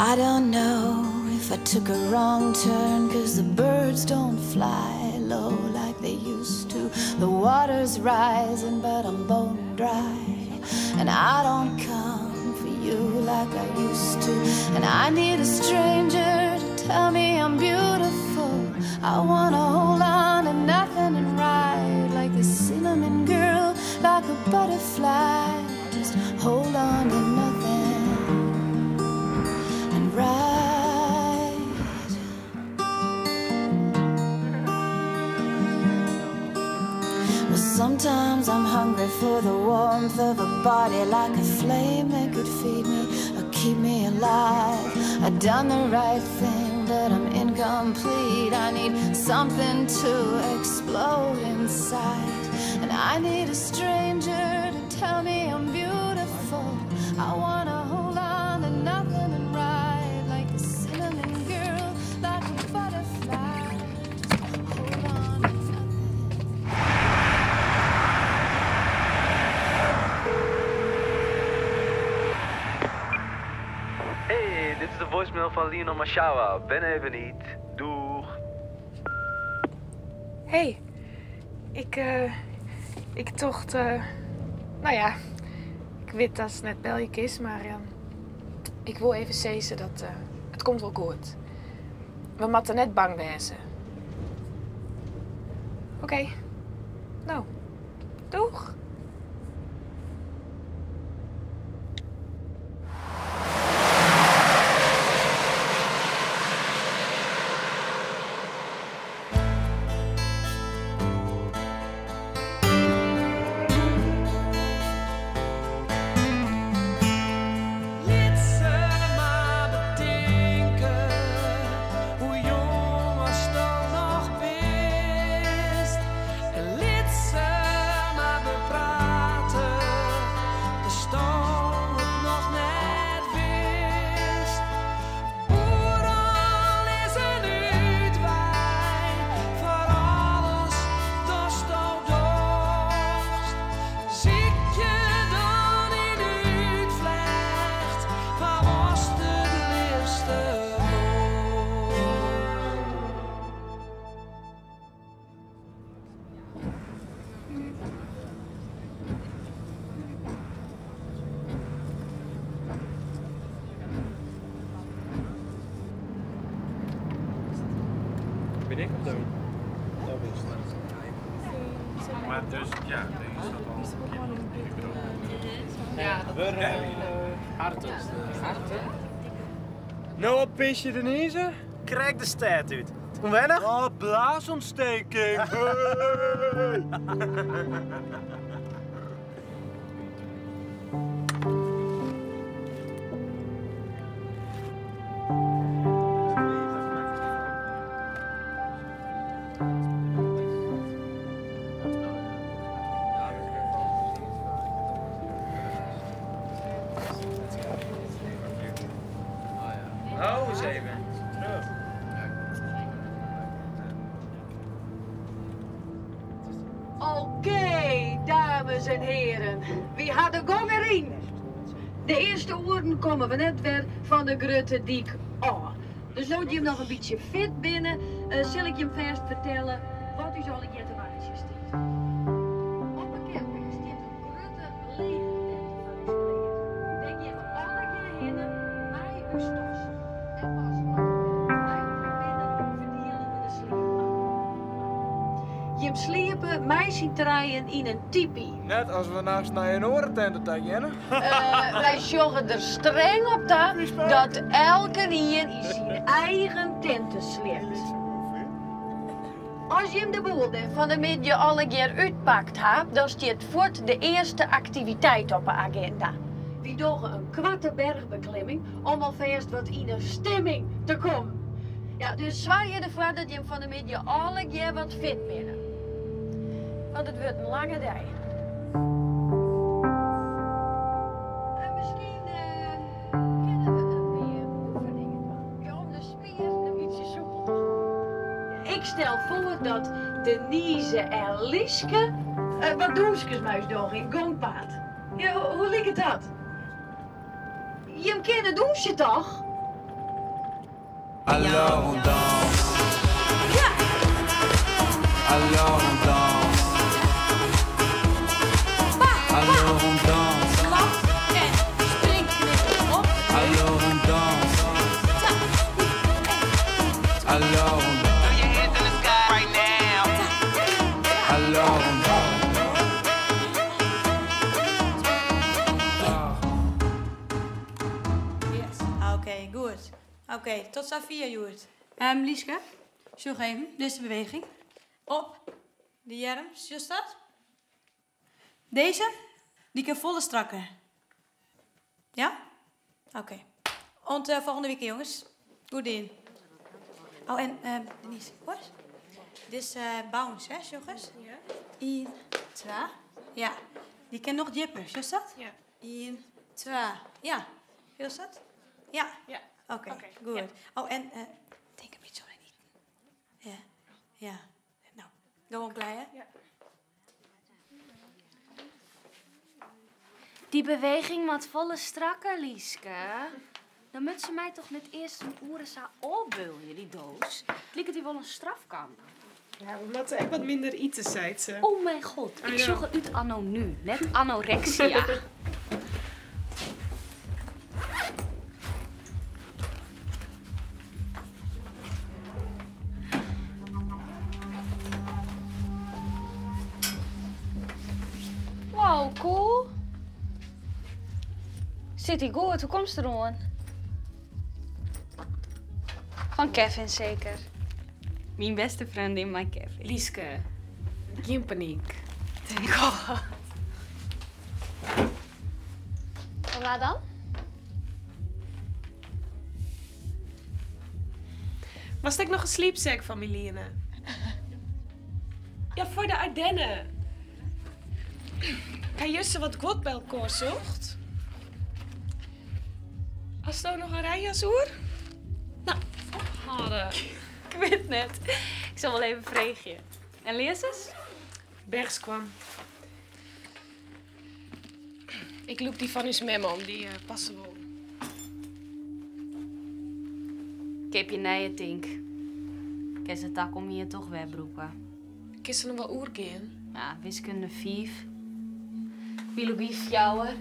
I don't know if I took a wrong turn, cause the birds don't fly low like they used to. The water's rising, but I'm bone dry. And I don't come for you like I used to. And I need a stranger to tell me I'm beautiful. I wanna hold on to nothing and ride like the cinnamon girl, like a butterfly. Just hold on to nothing and ride. Well, sometimes I'm hungry for the warmth of a body like a flame that could feed me or keep me alive. I've done the right thing, but I'm incomplete. I need something to explode inside. And I need a stranger to tell me I'm beautiful. I wanna hold on to nothing and ride like the cinnamon girl, like a butterfly. Just hold on to nothing. Hey, dit is de voicemail van Lionel Mashawa. Ben even niet. Doeg. Hey, ik, ik tocht, nou ja, ik weet dat het net belje is, maar ik wil even zeggen dat het komt wel goed. We moeten net bang wezen. Oké, nou, doeg. Lit se mar betinke hoe jong asto noch bist. En lit se mar beprate datsto it noch net witst. Oeral is in útwei foar alles datsto dochst. Sykje dan dyn útflecht foar watst it leafste wolst. Ben ik of Doe? Dat is het. Maar dus, ja, is dat al een keer. Ja, dat Harten. Nou, op pisje Denise. Krijg de stad uit. Onwennig? Oh, blaasontsteking. Hou eens even. Terug. Oké, dames en heren. Wie had de gong erin? De eerste oren komen we net weer van de Grutte Dyk af. Dus als je hem nog een beetje fit binnen, zal ik je hem vast vertellen wat u zal ik je te wachten staat. Op de camping staat een grote lege tent voor u kleer. Daar gaan we alle keer heen met uw tas. En pas als we binnen verdelen we de slaapkamer. Jim sliepen, mij zien treien in een tipi. Net als we naast naar een orentent te gaan. Wij zorgen er streng op dat elke een in zijn eigen tent sliept. Als je hem de boel van de middag alle keer uitpakt hebt, dan staat voort de eerste activiteit op de agenda. We doen een kwarte bergbeklimming om alvast wat in een stemming te komen. Ja, dus zwaar je ervoor dat je hem van de middag alle keer wat fit bent. Want het wordt een lange dag. En misschien kunnen we een meer oefeningen doen. Ja, om de spieren een beetje soepel te houden. Ik stel voor dat Denise en Lieske wat doesjesmuis doen in gangpad. Ja, hoe ligt dat? Je kent het douchen toch? Alors on danse. Alors on danse. Alors on danse. Klap en springknippen op. Alors on danse. Alors on Throw your hands in the sky right now. Alors on Yes. Oké, goed. Oké, tot Safia, Joert. Lieske, zoek even deze beweging. Op de arm, zie je dat? Deze, die kan volle strakker. Ja? Oké. En volgende week, jongens. Goed in. Oh, en Denise, wat? Dit is bounce, hè, jongens? Ja. 1, 2. Ja. Die kan nog dieper, zie je dat? Ja. 1, 2. Ja. Zie je dat? Ja. Ja. Oké, Oké, goed. ja. Oh, en denk een beetje zo aan eten. Ja. Ja. Nou, go on klaar, hè? Ja. Die beweging moet volle strakker, Lieske. Dan moet ze mij toch net eerst een oerensa opbuljen, die doos. Het lijkt het hier wel een strafkamp. Ja, we moeten echt wat minder eten, zei ze. Oh mijn god, ik I zocht know. het uit anno nu, net anorexia. Wow, cool. Zit hij goed? Hoe komt ze eraan? Van Kevin zeker. Mijn beste vriendin, mijn Kevin. Lieske, geen paniek. Denk al. Van waar dan? Was dat nog een sleepsack van Milene? Ja, voor de Ardennen. Kan Jusse wat goed bij elkaar zocht? Als er nog een rijjas hoor? Nou, ophouden. Ik weet het net. Ik zal wel even vreegje. En lees eens? Bergs kwam. Ik loop die van uw memo om, die passen wel. Ik heb je nije tink. Ik heb het tak om hier toch weer broeken. Kist ze nog wel oerkeen? Ja, wiskunde 5. Biologie 4.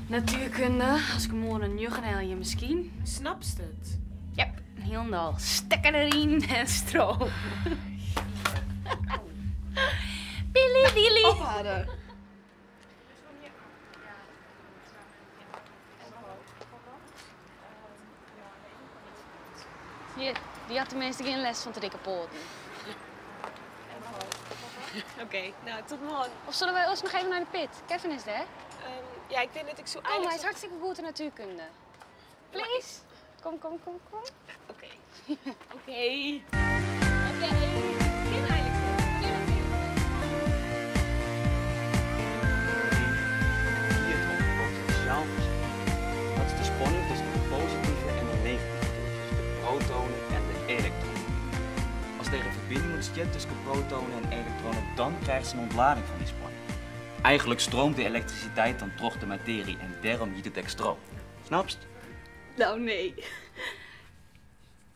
Natuurkunde. Als ik morgen een je misschien. Snapst het? Yep, helemaal. Stekker erin en stroom. Billy, Billy. Ophouden. Hier, die had tenminste geen les van te dikke poten. Oké, nou tot morgen. Of zullen wij ons nog even naar de pit? Kevin is daar. Ja, ik weet dat ik zo Kom, hij eigenlijk is zo- hartstikke goed in natuurkunde. Please. Kom, kom, kom, kom. Oké. Oké. Oké. Hier het potentiaalverschil. Dat is de spanning tussen de positieve en de negatieve deeltjes, de protonen en de elektronen. Als er een verbinding ontstaat tussen protonen en elektronen, dan krijgt ze een ontlading van die spanning. Eigenlijk stroomt de elektriciteit dan toch de materie en daarom jiet het ek stroom. Snapst? Nou, nee.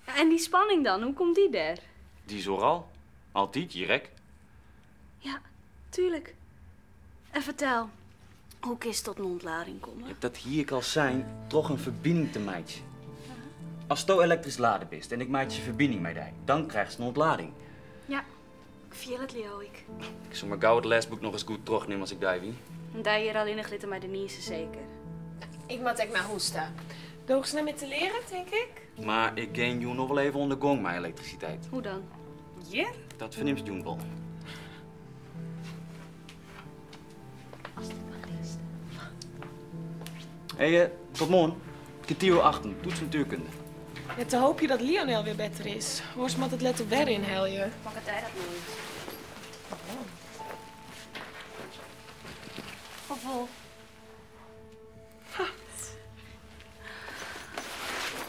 En die spanning dan, hoe komt die daar? Die is oral. Altijd, direct. Ja, tuurlijk. En vertel, hoe is tot een ontlading komen? Je hebt dat hier kan zijn, toch een verbinding te meidje. Als je elektrisch laden bent en ik maak je verbinding met die, dan krijg je een ontlading. Ja, ik viel het, Leo, ik. Ik zal maar gauw het lesboek nog eens goed terugnemen als ik daar wie. En daar hier alleen nog litten bij Denise zeker. Ik moet echt naar hoesten. Doog ze nou met te leren, denk ik? Maar ik gain jou nog wel even onder gong mijn elektriciteit. Hoe dan? Ja? Dat verneemt Joen wel. Hé, hey, tot morgen. 8:15, toets natuurkunde. Ja, te hoop je dat Lionel weer beter is. Hoor moet het letter weer in, hel je. Pak het tijd dat nooit. Of vol.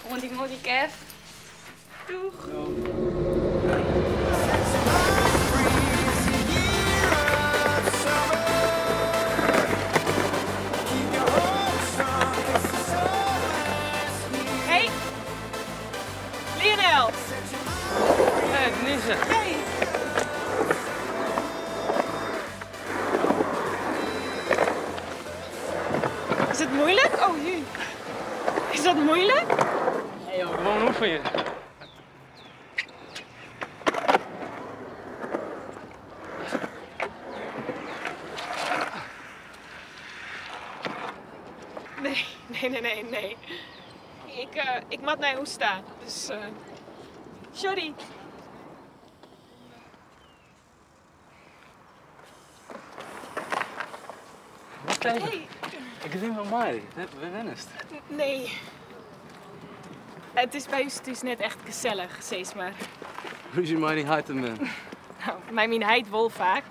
Want ik moet die Kev. Doeg. Hey! Lionel! Moeilijk? Nee joh, gewoan oefenje. Nee, nee, nee, nee, nee. Ik, eh, ik moat nei hûs ta, dus eh, sorry. Wacht even. Ik rin wol mei. Wêr wennest? Nee. It is by ús thús net echt gesellich, sis mar. Rúzje mei dyn heit en mem? No, mei myn heit wol faak.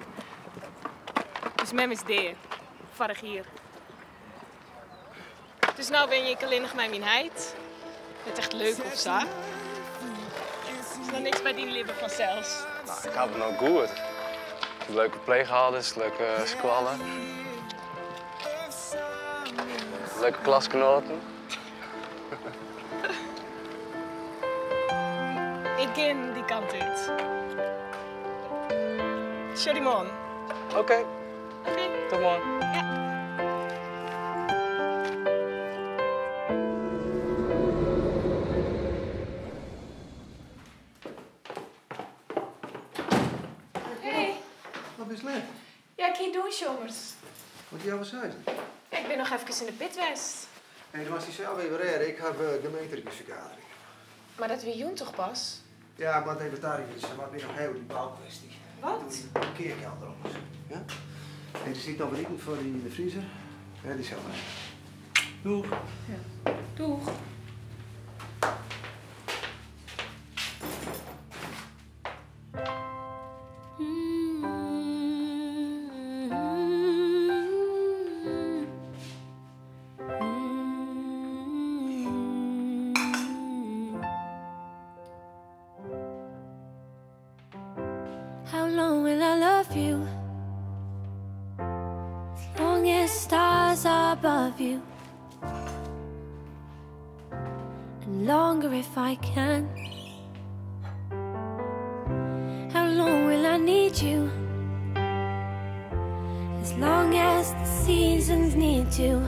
Us mem is dea. Foarich jier. Dus no wenje ik allinnich mei myn heit. Net echt leuk of sa. Is noch niks by dyn libben fansels. No, ik haw it no goed. Leuke pleechâlders, leuke skoalle. Leuke klasgenoaten. Ik gean dy kant út. Sjoch dy moarn. Oké. Oké. Tot moarn. Ja. Hey. Wat bist let? Ja, ik hie dûnsje ommers. Wat jou wol sizzen? Ik bin noch efkes yn de pit west. Hey, do moatst dysels even rêde. Ik haw gemeenteriedsfergadering. Mar dat wie jûn toch pas? Ja, ik moat even tariede. Se moat my noch hawwe oer dy boukwesty. Wat? Oer dy parkearkelder ommers. Ja? Hey, der siet noch wat iten foar dy yn de friezer. Rêd dysels mar even. Doeg. Ja. Doeg. How long will I love you? As long as stars are above you. And longer if I can. How long will I need you? As long as the seasons need to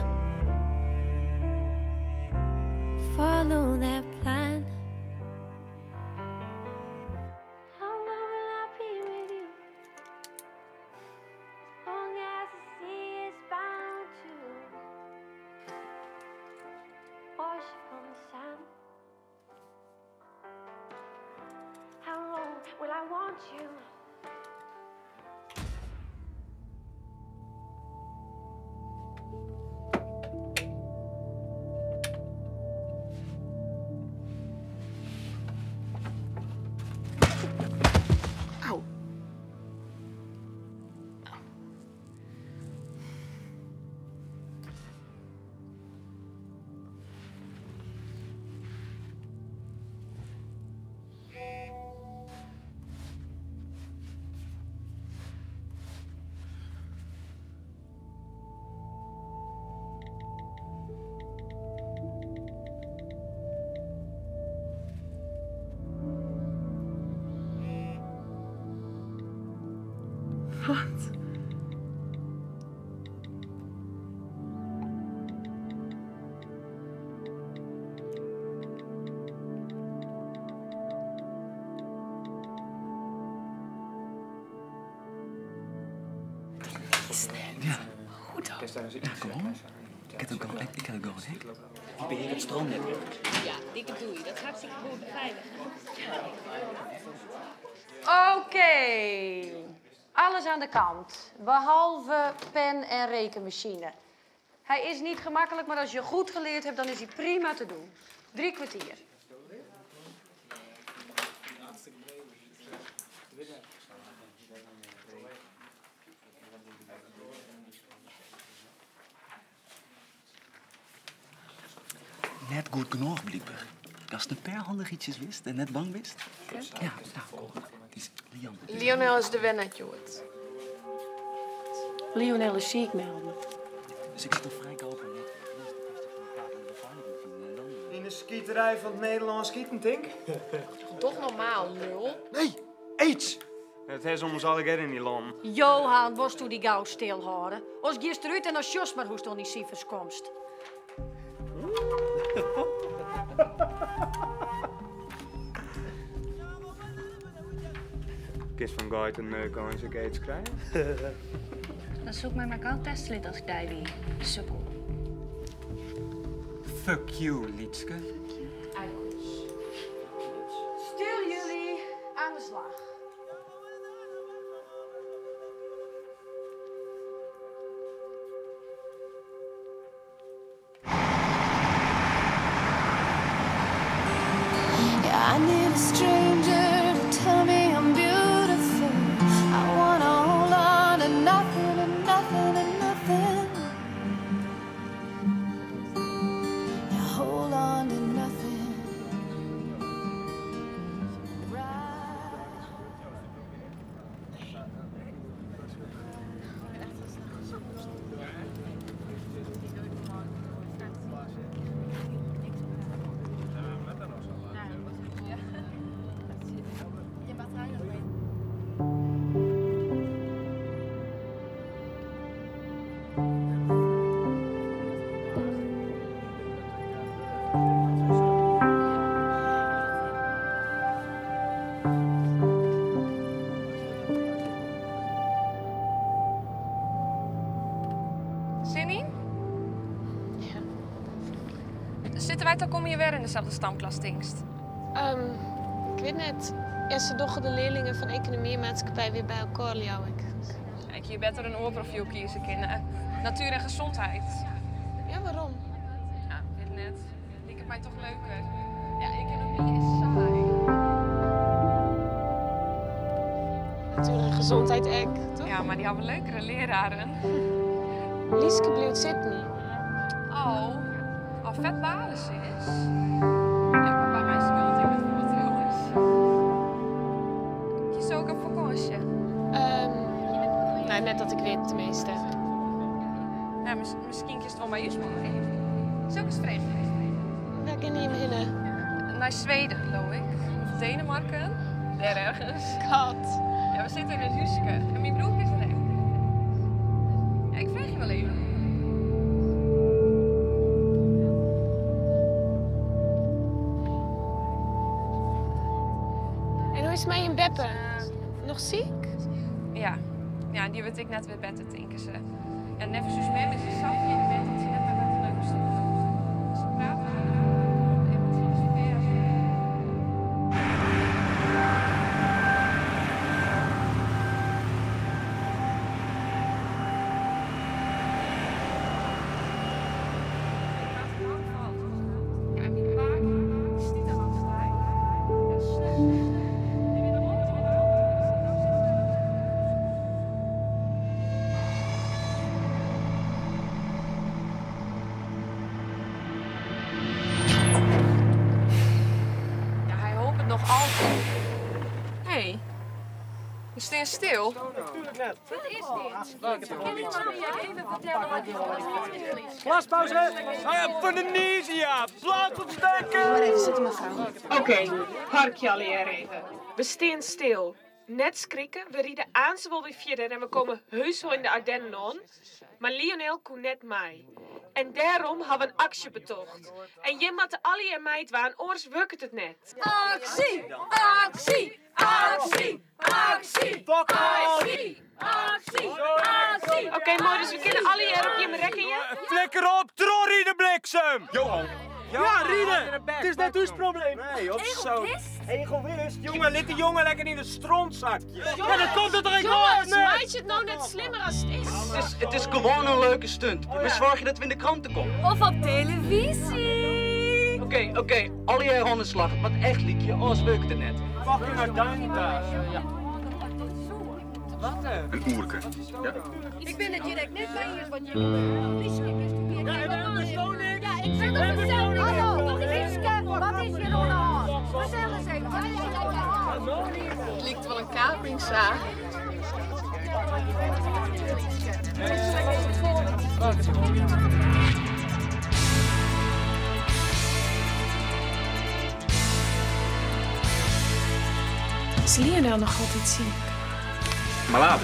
follow their plan. How long will I be with you? As long as the sea is bound to wash upon the sand. How long will I want you? Au. Wat? Dat is net. Ja. Hoe dan? Ja, kom op. Ik heb ook al, ik heb ook al een hek. Die beheert het stroomnetwerk. Ja, dikke doei. Dat is hartstikke goed beveiligd. Oké. Alles aan de kant, behalve pen en rekenmachine. Hij is niet gemakkelijk, maar als je goed geleerd hebt, dan is hij prima te doen. 3 kwartier. Net goed genoeg, blijkbaar. Als het een paar handige ietsjes wist en net bang wist. Ja, nou, kom. Het is Lian. Lionel is de wennet, Joet. Lionel is ziek melden. Dus ik zit al vrij kopen. In de skieterij van het Nederlands skieten, Tink? Toch normaal, lul. Nee, aids! Het is om ons alle in die land. Johan, worst toe die gauw stilhouden. Als gisteren uit en als Jos maar hoest dan die cijfers komst. Kinst fan geiten neuk eins ek aids krije? Dan soe ik my mar gau teste litte as ik dy wie, sukkel. Fuck you, Lytske. Eikels. Stil jullie, aan de slag. Yeah, I need a stranger to tell me I'm beautiful. I wanna hold on to nothing and nothing and nothing. Yeah, hold on to nothing. Zin in? Ja. Sitte wy takom jier wer yn deselde stamklas, tinkst? Ik wit net. Ja, se dogge de learlingen fan ekonomy en maatskippij wer by elkoar, leau ik. Ik hie better in oar profyl kieze kinnen. Natuer en gezondheid. Ja, waarom? Ja, wit net. Liket my toch leuker. Ja, ekonomy is saai. Natuer en gezondheid ek, toch? Ja, mar dy hawwe leukere leararen. Lieske bliuwt sitten. Oh, oh fet bale sis. Ja, papa mei skuld, ik wit wol trouwens. Kinsto ek op fakânsje? No, net dat ik wit, teminsten. Ja, miskien kinst wol mei ús mei. Sil ik ris freegje? Wêr geane jim hinne? Nei Sweden, leau ik. Of Denemarken. Dêr ergens. Kat. Ja, we sitte yn it húske. En myn broerke is der ek. Ja, ik freegje wol even. En hoe is it mei jim beppe? Noch siik? Ja. Ja, dy wurdt ek net wer better, tinke se. Ja, neffens ús mem is se sa fier demint dat se net mear wit leuk Se praat Ja, hy hopet noch altyd. Hé, je stean stil. Natuurlijk net. Wat is dit? Kin iemand my even fertelle wat dit is? Plaspauze! Euthanasia! Blaas ontsteken! Maar even zitten, mevrouw. Oké, harkje allegear even. We stean stil. Net skrikke, we ride aanst wol wer fierder en we komme heus wol yn de Ardennen oan. Mar Lionel koe net mei. En dêrom ha we in aksje betocht. En jim moatte allegear meidwaan, oars wurket it net. Aksje! Aksje! Aksje! Aksje! Aksje! Aksje! Aksje! Oké, moai, dus we kinne allegear op jim rekkenje. Flikker op, trochriede bliksem! Johan. Ja, ride! It is net ús probleem. Nee, op zo. Egoïst. Jongen, lit die jongen lekker yn de stront zakje. Ja, dan komt it der ek Jongens, net. meitsje it no net slimmer as it is. Het is gewoon een leuke stunt. We zorgen dat we in de kranten komen. Of op televyzje. Oké, oké, allegear oan de slach. Want echt, Liekje, oars wurket it net. Fucking Ardenta. Wat Een oerke. Ja? Ik ben it hjir ek net mei iens wat hjir gebeurt. Lieske, kinst du hjir Ja, en we hebben zo niks. Ja, ik vind het zo niks. Hallo, Lieske, wat is hjir oan de hân? Fertel ris even, wat is hjir oan de hân? It liket wol in kaping sa. Is Lionel noch altyd siik? Malade.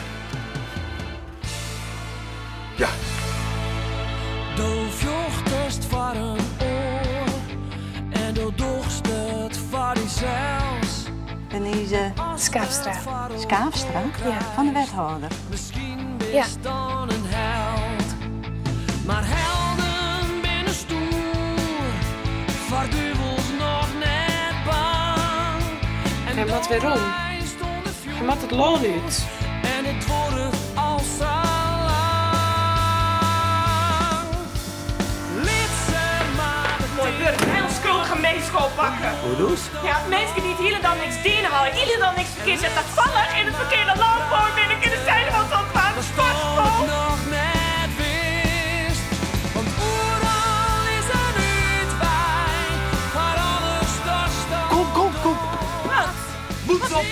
Ja. Do fjochtest foar in oar en do Skaafstra. Skaafstra? Ja. Fan de wethâlder? Ja. Dan in held. Mar helden binne stoer, foar duvels noch net bang. Hy moat werom. Hy moat it lân út. En it duorret al sa lang. Lit se mar Moai wurk, hiel skuldige minsken oppakke. Hoe doest? Ja, minsken dy't hielendal niks dien hawwe, hielendal niks ferkeard en tafallich yn it ferkearde lân boarn binne, kinne sy der wat oan dwaan. Sportschool. Noch net wist, want oeral is in útwei foar alles datsto. Kom, kom, kom. Wat? Moed op.